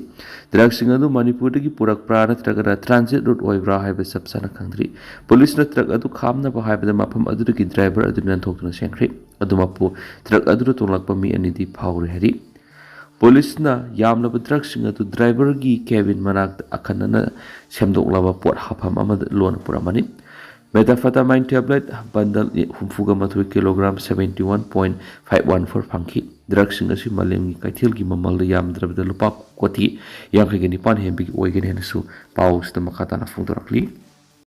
ꯗ꯭ꯔꯒꯁꯤꯡ ꯑꯗꯨ ꯃꯅꯤꯄꯨꯔꯗꯒꯤ ꯄꯨꯔꯛꯄ꯭ꯔꯥ ꯅꯠꯇ꯭ꯔꯒꯅ ꯇ꯭ꯔꯥꯟꯖꯤꯠ ꯔꯨꯠ ꯑꯣꯏꯕ꯭ꯔꯥ ꯍꯥꯏꯕ ꯆꯞ ꯆꯥꯅ ꯈꯪꯗ꯭ꯔꯤ꯫ ꯄꯨꯂꯤꯁꯅ ꯇ꯭ꯔꯛ ꯑꯗꯨ ꯈꯥꯝꯅꯕ ꯍꯥꯏꯕꯗ ꯃꯐꯝ ꯑꯗꯨꯗꯒꯤ ꯗ꯭ꯔꯥꯏꯚꯔ ꯑꯗꯨ ꯅꯥꯟꯊꯣꯛꯇꯨꯅ ꯆꯦꯟꯈ꯭ꯔꯦ꯫ ꯑꯗꯨꯃꯛꯄꯨ ꯇ꯭ꯔꯛ ꯑꯗꯨꯗ ꯇꯣꯡꯂꯛꯄ ꯃꯤ ꯑꯅꯤꯗꯤ ꯐꯥꯍꯧꯔꯦ ꯍꯥꯏꯔꯤ꯫ ꯄꯨꯂꯤꯁꯅ ꯌꯥꯝꯂꯕ ꯗ꯭ꯔꯒꯁꯤꯡ ꯑꯗꯨ ꯗ꯭ꯔꯥꯏꯚꯔꯒꯤ ꯀꯦꯕꯤꯟ ꯃꯅꯥꯛꯇ ꯑꯈꯟꯅꯅ ꯁꯦꯝꯗꯣꯛꯂꯕ ꯄꯣꯠ ꯍꯥꯞꯐꯝ ꯑꯃꯗ ꯂꯣꯟꯅ ꯄꯨꯔꯝꯕꯅꯤ꯫ ꯃꯦꯊꯥꯝꯐꯦꯇꯥꯃꯥꯏꯟ ꯇꯦꯕ꯭ꯂꯦꯠ ꯕꯟꯗꯜ ꯍꯨꯝꯐꯨꯒ ꯃꯥꯊꯣꯏ, kilogram seventy one point five one four ꯐꯪꯈꯤ꯫ ꯗ꯭ꯔꯒꯁꯤꯡ ꯑꯁꯤ ꯃꯥꯂꯦꯝꯒꯤ ꯀꯩꯊꯦꯜꯒꯤ ꯃꯃꯜꯗ ꯌꯥꯝꯗ꯭ꯔꯕꯗ ꯂꯨꯄꯥ ꯀꯣꯇꯤ ꯌꯥꯡꯈꯩꯒ ꯅꯤꯄꯥꯟ ꯍꯦꯟꯕꯒꯤ ꯑꯣꯏꯒꯅꯤ ꯍꯥꯏꯅꯁꯨ ꯄꯥꯎꯁꯤꯗ ꯃꯈꯥ ꯇꯥꯅ ꯐꯣꯡꯗꯣꯔꯛꯂꯤ꯫